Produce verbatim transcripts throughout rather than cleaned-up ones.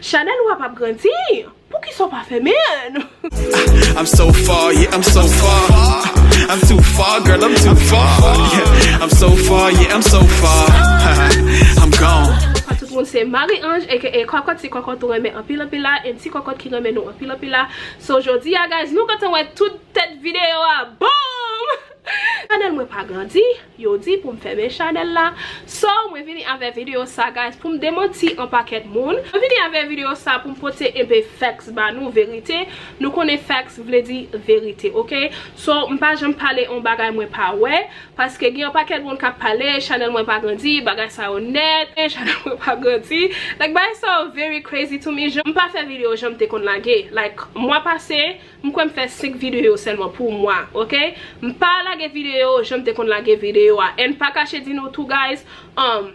Chanèl ou a p ap grandi. Poukisa w pa fèmen l? I'm so far, yeah, I'm so far. I'm too far, girl, I'm too far. Yeah, I'm so far, yeah, I'm so far. I'm gone. Tout moun, se Marie Ange, aka Kòkòt, ti kòkòt ou renmen anpil anpil la, and ti kòkòt ki renmen nou anpil anpil la. So, jodi a, guys, nou gentan wè tout tèt videyo a. Boom! Chanèl mwen pa grandi, yo di pou m fèmen chanèl la. So, mwen vini avè videyo sa, guys, pou m demanti an pakèt moun. Mwen vini avè videyo sa pou m pote enpe facts ba nou, verite. Nou konnen facts vle di verite, ok? So, m pa janm pale on bagay mwen pa wè, paske gen yon pakèt moun k ap pale, chanèl mwen pa grandi, bagay sa yo nèt, chanèl mwen pa grandi. Like, bagay sa yo very crazy to me. Jan, m pa fè videyo jan m te konn lage. Like, mwa pase, m kwè m fè senk videyo sèlman pou mwa, ok? M pa lage videyo jan m te konn lage videyo a. And pa kache di nou tou, guys, um,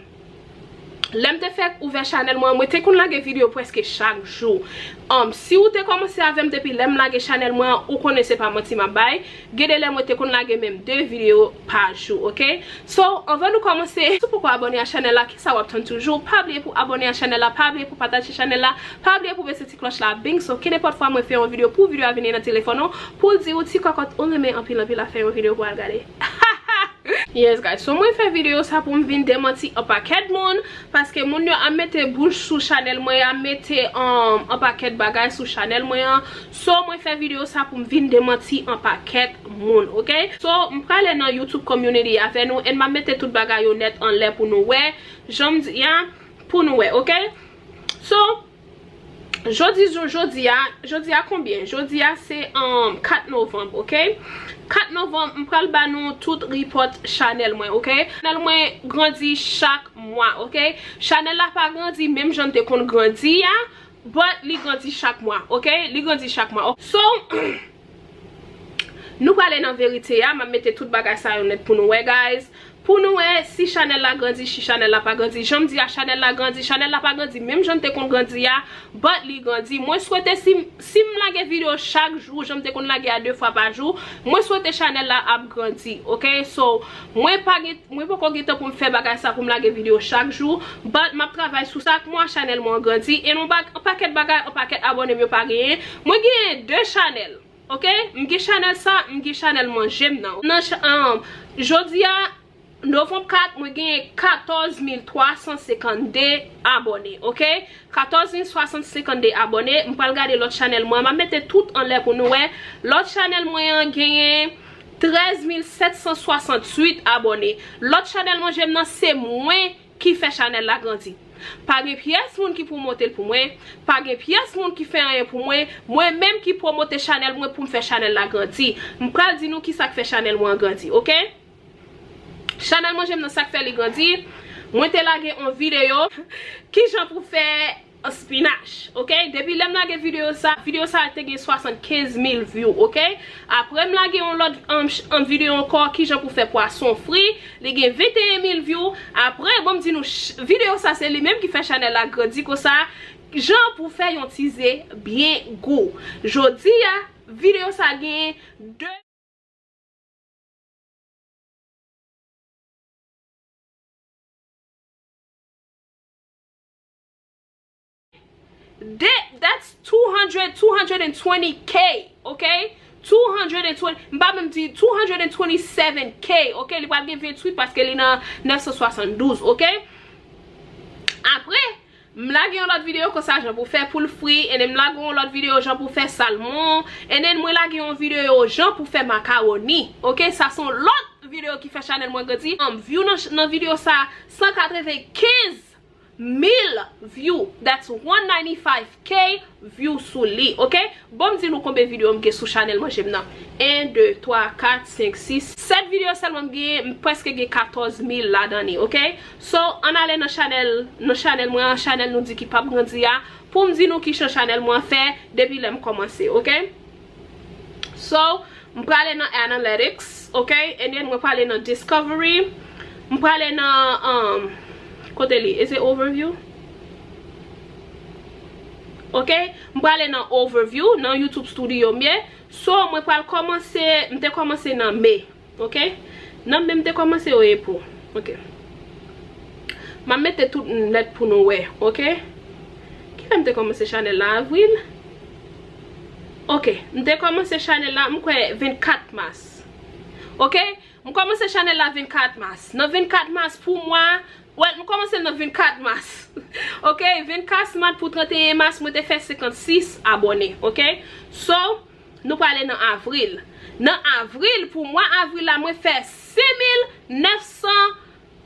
lè m te fèk ouvè chanèl mwen, mwen te konn lage videyo prèske chak jou. Um, si ou te kòmanse avè m depi lè m lage chanèl mwen an, ou konnen se pa manti m ap bay. Gen de lè mwen te konn lage menm de videyo pa jou, ok? So, anvan nou kòmanse, si w poko abòne a chanèl la, kisa w ap tann toujou? Pa bliye pou abòne a chanèl la, pa bliye pou pataje chanèl la, pa bliye pou bese ti klòch la, bing, so kenenpòt fwa mwen fè yon videyo pou videyo a vini nan telefòn ou, pou l di ou ti kòkòt ou renmen anpil anpil a fè yon videyo pou al gade. Yes, guys, so mwen fè videyo sa pou m vin demanti an pakèt moun, paske moun yo ap mete bouch sou chanèl mwen, y ap mete, um, an pakèt bagay sou chanèl mwen an. So, mwen fè videyo sa pou m vin demanti an pakèt moun, ok? So, m prale nan YouTube community avè nou, and m ap mete tout bagay yo nèt anlè pou nou wè, jan m di a, pou nou wè, ok? So, jodi jou, jodi a, jodi a konbyen? Jodi a se, um, kat novanm, ok? Kat novanm, m pral ba nou tout report chanèl mwen, ok? Chanèl mwen grandi chak mwa, ok? Chanèl la pa grandi menm jan l te konn grandi a, but li grandi chak mwa, ok? Li grandi chak mwa. So, nou prale nan verite a, m ap mete tout bagay sa yo nèt pou nou wè, guys. Pou nou wè si chanèl la grandi, si chanèl la pa grandi. Jan m di a, chanèl la grandi, chanèl la pa grandi menm jan l te konn grandi a, but li grandi. Mwen swete si, si m lage videyo chak jou, jan m te konn lage a de fwa pa jou, mwen swete chanèl la ap grandi, ok? So, mwen pa gen, mwen poko gen tan pou m fè bagay sa, pou m lage videyo chak jou, but m ap travay sou sa. Chak mwa, chanèl mwen an grandi, e yon bag-, yon pakèt bagay, yon pakèt abòne m yo pa genyen. Mwen genyen de chanèl. Ok, m gen chanèl sa, m gen chanèl manje m nan. Nan cha-, um, jodi a, novanm kat, mwen gen katòz mil twa san senkannde abòne, ok? Katòz mil twa san senkannde abòne. M pral gade lòt chanèl mwen an. M ap mete tout anlè pou nou wè. Lòt chanèl mwen an genyen trèz mil sèt san swasantuit abòne. Lòt chanèl manje m nan, se mwen ki fè chanèl la grandi. Pa gen pyès moun ki pwomote l pou mwen, pa gen pyès moun ki fè anyen pou mwen, mwen menm ki pwomote chanèl mwen pou m fè chanèl la grandi. M pral di nou kisa k fè chanèl mwen an grandi, ok? Chanèl manje m nan, sa k fè li grandi, mwen te lage yon videyo, kijan pou fè spinach, ok? Depi lè m lage videyo sa, videyo sa te gen swasannkenz mil view, ok? Apre m lage yon lòt, um, ch-, um, videyo ankò, kijan pou fè pwason fri, li gen venteyen mil view. Apre, bon, m di nou, ch-, videyo sa se li menm ki fè chanèl la grandi konsa, jan pou fè yon ti ze byen gou. Jodi a, videyo sa gen de De, that's two hundred, two hundred and twenty K, ok? Two hundred and twenty, m pa menm di two hundred and twenty-seven K, ok? Li pral gen venntuit paske li nan nèf san swasanndouz, ok? Apre, m lage yon lòt videyo konsa jan pou fè poul fri, and then m lage yon lòt videyo jan pou fè salmon, and then mwen lage yon videyo jan pou fè makawoni, ok? Sa se yon lòt videyo ki fè chanèl mwen grandi. An view nan, nan videyo sa, san katrevenkenz mil view. That's one ninety-five K view sou li, ok? Bon, m di nou konbyen videyo m gen sou chanèl manje m nan. En, de, twa, kat, senk, sis, sèt videyo sèlman m genyen, m prèske gen katòz mil ladan li, ok? So, ann ale nan chanèl, nan chanèl mwen an, chanèl nou di ki p ap grandi a, pou m di nou kijan chanèl mwen an fè depi lè m kòmanse, ok? So, m prale nan analytics, ok? And then mwen prale nan discovery. M prale nan, um, kote li? Is it overview? Ok? M prale nan overview, nan YouTube Studio m ye. So, mwen pral kòmanse, m te kòmanse nan me, ok? Nan me m te kòmanse yo ye pou, ok? M ap mete tout nèt pou nou wè, ok? Kilè m te kòmanse chanèl la? Avril? Ok, m te kòmanse chanèl la, m kwè vennkat mas. Ok? M kòmanse chanèl la vennkat mas. Nan vennkat mas, pou mwa, well, m kòmanse nan vennkat mas. Ok? Vennkat mas pou trannteyen mas, mwen te fè senkannsis abòne. Ok? So, nou prale nan avril. Nan avril, pou mwa avril la, mwen fè senk mil nèf san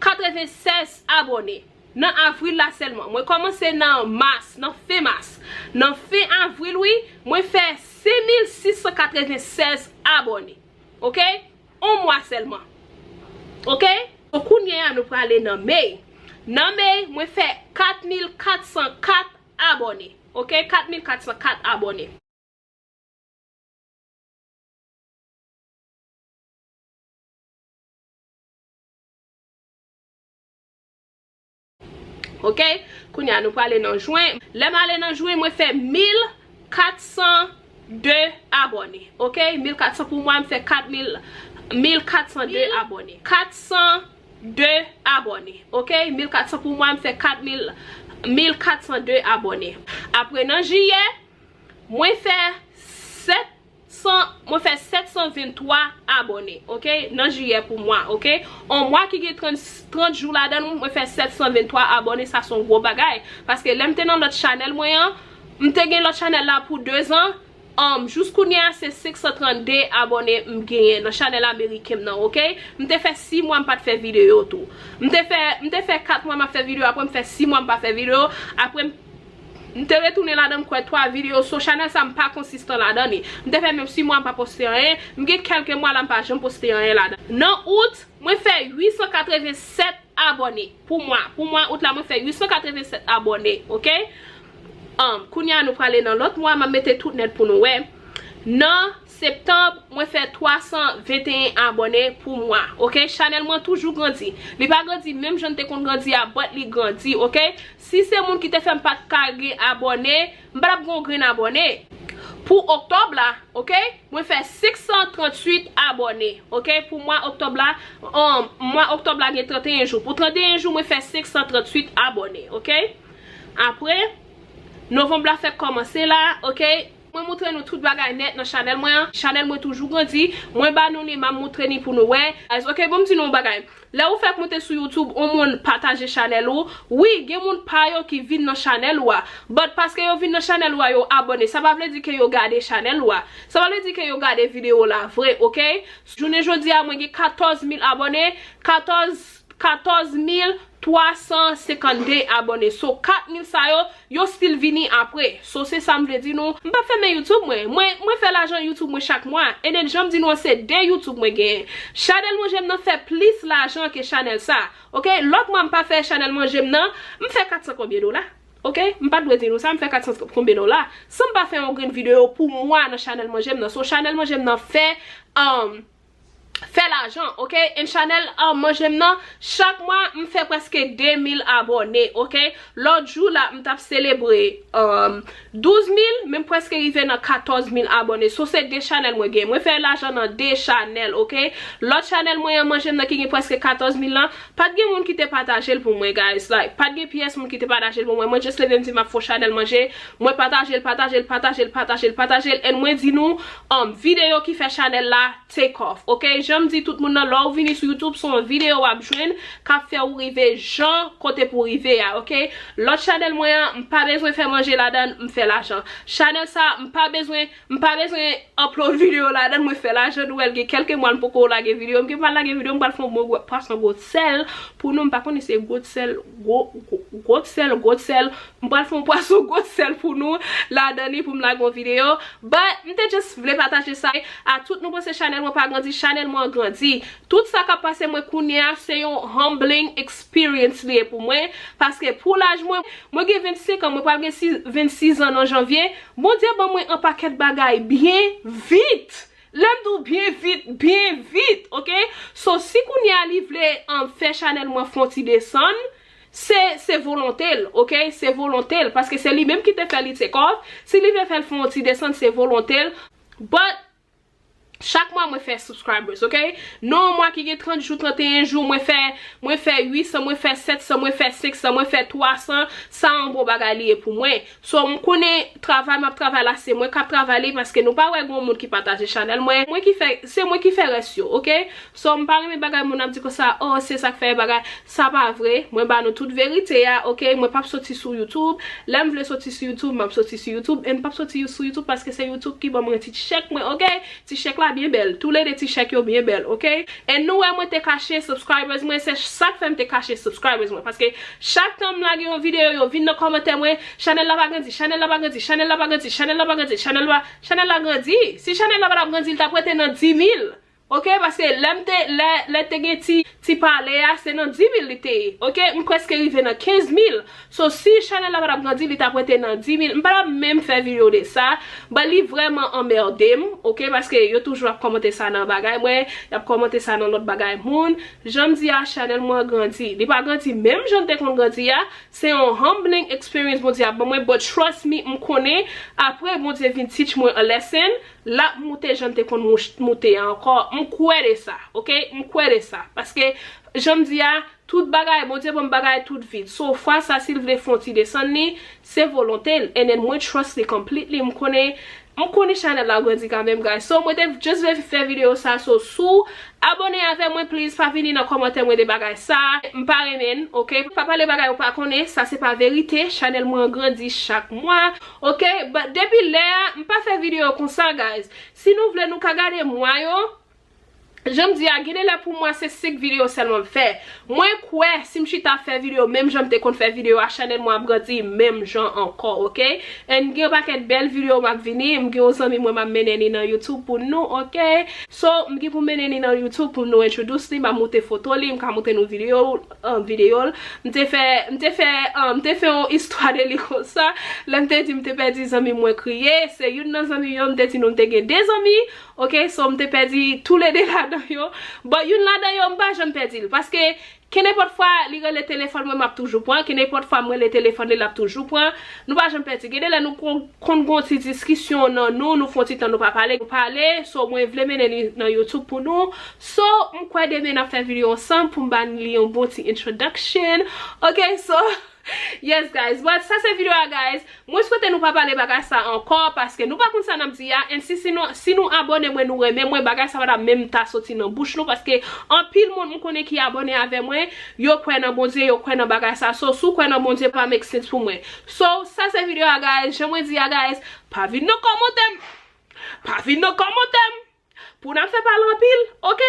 katrevennsèz abòne. Nan avril la sèlman. Mwen kòmanse nan mas, nan fen mas. Nan fen avril, wi, mwen fè senk mil sis san katrevennsèz abòne. Ok? On mwa sèlman. Ok? So, kounye a, nou prale nan me. Nan me, mwen fè kat mil kat san kat abòne. Ok? Kat mil kat san kat abòne. Ok? Kounye a, nou prale nan jen. Lè m ale nan jen, mwen fè mil kat san de abòne. Ok? Mil kat san pou mwa, m fè kat mil, mil kat san de abòne. Kat san de abòne. Ok? Mil kat san pou mwa, m fè kat mil, mil kat san de abòne. Apre, nan jiyè, mwen fè sèt san, mwen fè sèt san venntwa abòne, ok? Nan jiyè pou mwa, ok? On mwa ki gen trant, trant jou ladan l, mwen fè sèt san venntwa abòne, sa se yon gwo bagay. Paske lè m te nan lòt chanèl mwen an, m te gen lòt chanèl la pou dezan, um, jous kounye a, se senk san trannde abòne m genyen nan chanèl ameriken m nan, ok? M te fè sis mwa m pa t fè videyo tou. M te fè, m te fè kat mwa m ap fè videyo, apre m fè sis mwa m pa fè videyo, apre m M te retounen ladan, m kwè twa videyo. So, chanèl sa, m pa konsistan ladan li. M te fè menm sis mwa m pa poste anyen. M gen kèlke mwa la, m pa janm poste anyen ladan. Nan out, mwen fè uit san katrevennsèt abòne pou mwa. Pou mwa out la, mwen fè uit san katrevennsèt abòne, ok? Um, kounye a, nou prale nan lòt mwa, m ap mete tout nèt pou nou wè. Nan septanm, mwen fè twa san venteyen abòne pou mwa, ok? Chanèl mwen toujou grandi. Li pa grandi menm jan l te konn grandi a, but li grandi, ok? Si se moun ki te fè m pa t ka gen abòne, m pa t ap gen yon grenn abòne. Pou oktòb la, ok, mwen fè senk san tranntuit abòne, ok, pou mwa oktòb la, um, mwa oktòb la gen trannteyen jou. Pou trannteyen jou, mwen fè senk san tranntuit abòne, ok. Apre, novanm la fèk kòmanse la, ok. Mwen moutre nou tout bagay nèt nan chanèl mwen an. Chanèl mwen toujou grandi. Mwen ba nou li, m ap moutre li pou nou wè. Guys, ok, bon, m di nou yon bagay. Lè ou fèk moute sou YouTube, yon moun pataje chanèl ou, wi, gen moun pa yo ki vin nan chanèl ou a. But paske yo vin nan chanèl ou a, yo abòne, sa pa vle di ke yo gade chanèl ou a. Sa pa vle di ke yo gade videyo w la vre, ok? Jounen jodi a, mwen gen katòz mil abòne, katòz, katòz mil twa san senkannde abòne. So, kat mil sa yo, yo still vini apre. So, se sa m vle di nou. M p ap fèmen YouTube mwen. Mwen, mwen fè lajan YouTube mwen chak mwa. And then, jan m di nou an, se de YouTube mwen genyen. Chanèl Manje M nan fè plis lajan ke chanèl sa. Ok? Lòt mwa m pa fè chanèl Manje M nan, m fè kat san konbyen dola. Ok? M pa t dwe di nou sa, m fè kat san konbyen dola. San m pa fè yon grenn videyo pou mwa nan chanèl Manje M nan. So, chanèl Manje M nan fè, um, fè lajan, ok? And chanèl, uh, Manje M nan, chak mwa, m fè prèske de mil abòne, ok? Lòt jou la, m t ap selebre, um, douz mil, men m prèske rive nan katòz mil abòne. So, se de chanèl mwen gen. Mwen fè lajan nan de chanèl, ok? Lòt chanèl mwen an, Manje M nan, ki gen prèske katòz mil lan, pa t gen moun ki te pataje l pou mwen, guys. Like, pa t gen pyès moun ki te pataje l pou mwen. Mwen just leve m di m ap fè yon chanèl manje. Mwen pataje l, pataje l, pataje l, pataje l, pataje l. And mwen di nou, um, videyo ki fè chanèl la take off, ok? Jan m di tout moun nan, lè w vini sou YouTube, se yon videyo w ap jwenn k ap fè w rive jan kote pou w rive a, ok? Lòt chanèl mwen an, m pa bezwen fè manje ladan l, m fè lajan. Chanèl sa, m pa bezwen, m pa bezwen upload videyo ladan l, mwen fè lajan. Nou wè l gen kèlke mwa m poko lage videyo, m gen pa lage videyo, m pral fè yon bon gwo, pwason gwo sèl pou nou, m pa konnen se gwo sèl, gwo, gwo, gwo sèl, gwo sèl, m pral fè yon pwason gwo sèl pou nou ladan li pou m lage yon videyo. But, m te just vle pataje sa a tout nou, paske chanèl mwen pa grandi, chanèl mwen grandi. Tout sa k ap pase mwen kounye a, se yon humbling experience li ye pou mwen. Paske pou laj mwen, mwen gen vennsenk an, mwen pral gen sis, vennsis an nan janvye. Bondye ban mwen yon pakèt bagay byen vit. Lè m di w byen vit, byen vit, ok? So, si kounye a li vle, um, fè chanèl mwen fè yon ti desann, se, se volonte l, ok? Se volonte l, paske se li menm ki te fè li take off. Si li vle fè l fè yon ti desann, se volonte l. But, Chak mwa mwen fè subscribers, ok? Non, yon mwa ki gen trant jou, trant e yen jou, mwen fè, mwen fè uit san, mwen fè sèt san, mwen fè senk san, mwen fè twa san, sa yon bon bagay li ye pou mwen. So, m konnen travay m ap travay la, se mwen k ap travay li, paske nou pa wè gon moun ki pataje chanèl mwen. Mwen ki fè, se mwen ki fè rès yo, ok? So, m pa renmen bagay moun ap di konsa, oh, se sa k fè bagay. Sa pa vre. Mwen ba nou tout verite a, ok? Mwen p ap soti sou YouTube. Lè m vle soti sou YouTube, m ap soti sou YouTube. E m p ap soti sou YouTube paske se YouTube ki ban mwen ti chèk mwen, ok? Ti chèk la byen bèl. Toulede ti chèk yo byen bèl, ok? E nou wè mwen te kache subscribers mwen, se sa k fè m te kache subscribers mwen. Paske chak tan m lage yon videyo, yo vin nan kòmantè mwen, chanèl la pa grandi, chanèl la pa grandi, chanèl la pa grandi, chanèl la pa grandi, chanèl la, chanèl la grandi. Si chanèl la pa t ap grandi, li t ap rete nan di mil. Ok, paske lè m te, lè, lè te gen ti, ti pale a, se nan di mil li te ye. Ok, m prèske rive nan kenz mil. So, si chanèl la pa t ap grandi, li t ap rete nan di mil. M pa t ap menm fè videyo de sa. But li vrèman anmède m, ok, paske yo toujou ap kòmante sa nan bagay mwen, y ap kòmante sa nan lòt bagay moun. Jan m di a, chanèl mwen grandi. Li pa grandi menm jan l te konn grandi a. Se yon humbling experience Bondye ap ban mwen, but trust me, m konnen, apre Bondye vin teach mwen a lesson, l ap moute jan l te konn mouch-, moute a ankò. M kwè de sa, ok? M kwè de sa. Paske, jan m di a, tout bagay, Bondye ban m bagay tout vit. So, fwa sa, si l vle fè yon ti desann li, se volonte l. And then mwen trust li completely. M konnen, m konnen chanèl la grandi kanmenm, guys. So, mwen te just vle fè videyo sa. So, si w abòne avè mwen, please, pa vini nan kòmantè mwen de bagay sa. M pa renmen l, ok? Pa pale bagay ou pa konnen, sa se pa verite. Chanèl mwen an grandi chak mwa, ok? But depi lè a, m pa fè videyo konsa, guys. Si nou vle, nou ka gade mwa yo. Jan m di a, gen de lè pou mwa se senk videyo sèlman m fè. Mwen kwè, si m chita ap fè videyo menm jan m te konn fè videyo a, chanèl mwen ap grandi menm jan ankò, ok? And gen yon pakèt bèl videyo m ap vini, m gen yon zanmi mwen m ap mennen li nan YouTube pou nou, ok? So, m gen pou mennen li nan YouTube pou nou introduce li, m ap moute foto li, m ka moute nou videyo, um, videyo l. M te fè, m te fè, um, m te fè yon istwa de li konsa. Lè m te di m te pèdi zanmi mwen kriye, se youn nan zanmi yo, m te di nou m te gen de zanmi, ok, so m te pèdi toulede ladan yo. But youn ladan yo, m pa janm pèdi l. Paske, kenenpòt fwa, li rele telefòn mwen, m ap toujou pran. Kenenpòt fwa, m rele telefòn li, l ap toujou pran. Nou pa janm pèdi. Gen de lè nou kon-, konn gon ti diskisyon nan nou, nou fè yon ti tan nou pa pale, nou pale. So, mwen vle mennen li nan YouTube pou nou. So, m kwè demen n ap fè videyo ansanm pou m ba li yon bon ti introduction. Ok, so, yes, guys. But sa se videyo a, guys. Mwen swete nou pa pale bagay sa ankò, paske nou pa konn sa n ap di a. And si, si nou, si nou abòne mwen, nou renmen mwen, bagay sa pa t ap menm ta soti nan bouch nou, paske anpil moun m konnen ki abòne avè mwen, yo kwè nan Bondye, yo kwè nan bagay sa. So, si w kwè nan Bondye, pa make sense pou mwen. So, sa se videyo a, guys. Jan mwen di a, guys, pa vin nan kòmantè m. Pa vin nan kòmantè m. Pou n ap fè pale anpil, ok?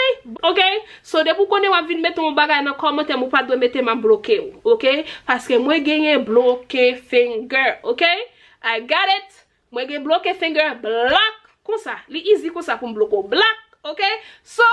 Ok? So, depi w konnen w ap vin mete yon bagay nan kòmantè m, ou pa dwe mete m ap bloke w, ok? Paske mwen genyen bloke finger, ok? I got it. Mwen gen bloke finger, block, konsa. Li easy konsa pou m bloke w, block, ok? So,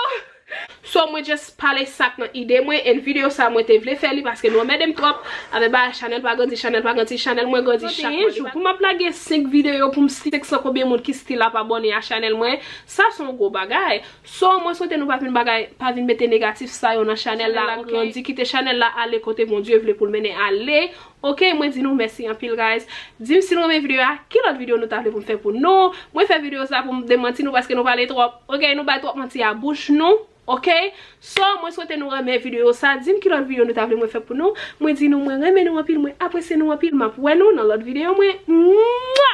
so mwen just pale sa k nan ide mwen, and videyo sa mwen te vle fè li paske nou anmède m twòp avè bagay chanèl pa grandi, chanèl pa grandi, chanèl mwen grandi chak mwa. Pou m ap lage senk videyo pou m si senk san konbyen moun ki still ap abòne a chanèl mwen, sa se yon gwo bagay. So, mwen swete nou pa vin bagay, pa vin mete negatif sa yo nan chanèl la, ok? Grandi, kite chanèl la ale kote Bondye vle pou l mennen ale. Ok, mwen di nou mèsi anpil, guys. Di m si nou renmen videyo a, ki lòt videyo nou ta vle pou m fè pou nou. Mwen fè videyo sa pou m demanti nou paske nou pale twòp. Ok, nou bay twòp manti a bouch nou. Ok? So, mwen swete nou renmen videyo sa. Di m ki lòt videyo nou ta vle mwen fè pou nou. Mwen di nou mwen renmen nou anpil, mwen apresye nou anpil. M ap wè nou nan lòt videyo mwen. Mwa!